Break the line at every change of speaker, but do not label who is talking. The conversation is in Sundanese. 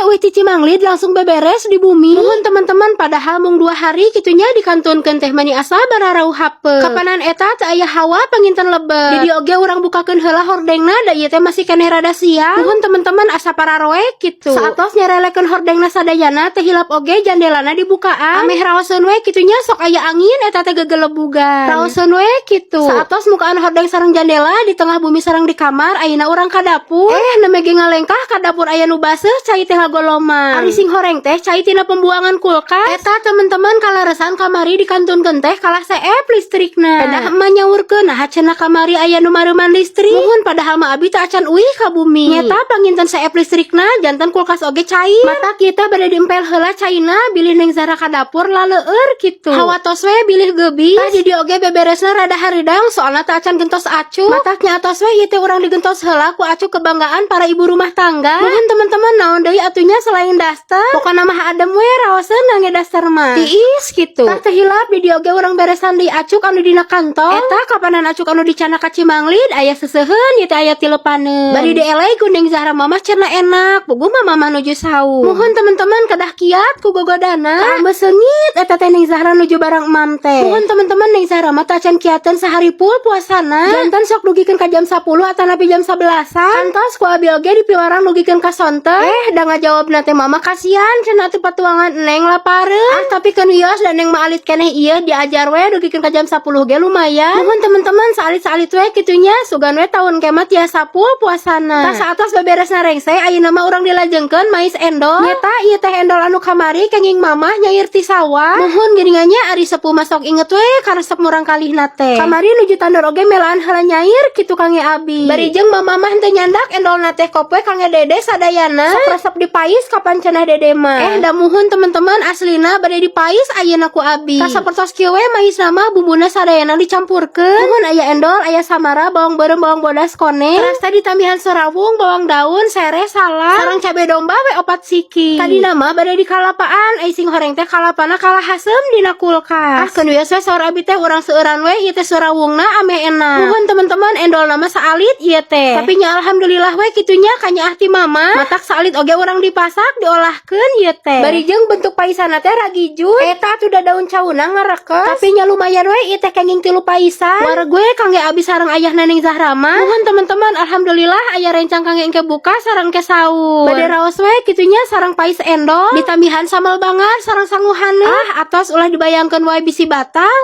uih ti Cimanglid langsung beberes di bumi. Muhun, teman-teman, padahal mung 2 hari kitu nya dikantunkeun teh mani asa bararauhapeuk. Kapanan eta teu aya hawa, panginten lebet. Di dieu oge urang bukakeun heula hordengna, da ieu teh masih keneh rada siang. Muhun, teman-teman, asa pararoek kitu. Saatos nyarelekeun hordengna sadayana, teh hilap oge jandelana dibukaan. Ameh raoseun we kitu nya, sok aya angin eta teh gegelebugan. Raoseun we kitu. Saatos mukaan hordeng sareng jandela di tengah bumi sareng di kamar, ayeuna urang ka dapur. Eh, nembe ge ngalengkah ka dapur aya nu baseuh, cai teh ngagoloman. Ari sing horeng teh cai tina pembuangan kulkas. Eta, teman-teman, kaleresan kamari dikantunkeun teh kalah seep listrikna. Pedah emak nyaurkeun, nah cenah kamari aya nu mareuman listrik. Muhun, padahal mah abi teh acan uih ka bumi. Nyeta panginten seep listrikna, janten kulkas oge cair. Matak kita bade diempel heula caina bilih Neng Zahra ka dapur laleur kitu. Hawatos we bilih geubis. Tah, di dieu oge beberesna rada hareudang, soalna teh acan gentos acuk. Matak nya atos we ieu teh urang digentos heula ku acuk kebanggaan para ibu rumah tangga. Muhun, teman-teman, naon deui atuh nya selain daster? Pokona mah adem we, raoseun ngangge daster mah. Tiis kitu. Tah, teu hilap di dieu oge urang beresan deui acuk anu dina kantong. Eta kapanan acuk anu dicandak ka Cimanglid aya seseuheun, ieu teh aya tilepaneun. Bari dieleh ku Neng Zahra, mamah cenah enak. Puguh mah mamah nuju saum. Muhun, teman-teman, kedah kiat ku gogodana. Kaambeu seungit eta teh Neng Zahra nuju barang emam teh. Muhun, teman-teman, Neng Zahra mah tacan kiateun sahari full puasana. Janten sok dugikeun ka jam 10 atanapi jam 11-an. Kantos ku abi oge dipiwarang dugikeun ka sonten. Eh, da ngajawabna teh mama kasihan cenah atuh patuangan Neng lapareun. Ah, tapi keun wios da Neng mah alit keneh ieu, diajar we dugikeun ka jam 10 ge lumayan. Muhun, teman-teman, saalit-saalit we kitu nya, sugan we tahun ke mah tiasa full puasana. Tah, saatos beberesna rengse, ayeuna mah urang dilajengkeun mais endol. Nyeta ieu teh endol anu kamari kenging mamah nyair ti sawah. Muhun, geuningan nya, ari sepuh mah sok inget we karesep murang kalihna teh. Kamari nuju tandor oge melaan heula nyair kitu kangge abi. Bari jeung mama mah henteu nyandak endolna teh, kop we kangge dede sadayana. Sok resep dipais kapan cenah dede mah. Eh, da muhun, teman-teman, aslina bade dipais ayeuna ku abi. Tah, sapertos kieu we maisna mah, bumbuna sadayana dicampurkeun. Muhun, aya endol, aya samara, bawang beureum, bawang bodas, koneng. Teras teh ditambihan serawung, bawang daun, sereh, salam, sareng cabe domba we opat siki. Tadina mah bade dikalapaan, ai sing horeng teh kalapana kalah haseum dina kulkas. Ah, keun wios we saur abi teh, urang seueuran we ieu teh surawungna ameh enak. Muhun, teman-teman, endolna mah saalit ieu teh. Tapi nya alhamdulillah we kitu nya kanyaah ti mama. Matak saalit oge urang dipasak diolahkeun ieu teh. Bari jeung bentuk paisana teh ragijun. Eta atuh da daun cauna ngarekes. Tapi nya lumayan we ieu teh kenging tilu paisan. Wareg we kangge abi sareng ayahna Neng Zahra mah. Muhun, teman-teman, alhamdulillah aya rencang kangge engke buka sareng ke saur. Bade raos we kitu nya sareng pais endol ditambihan sambal bangar sareng sangu haneut. Ah, atos ulah dibayangkeun wae bisi batal.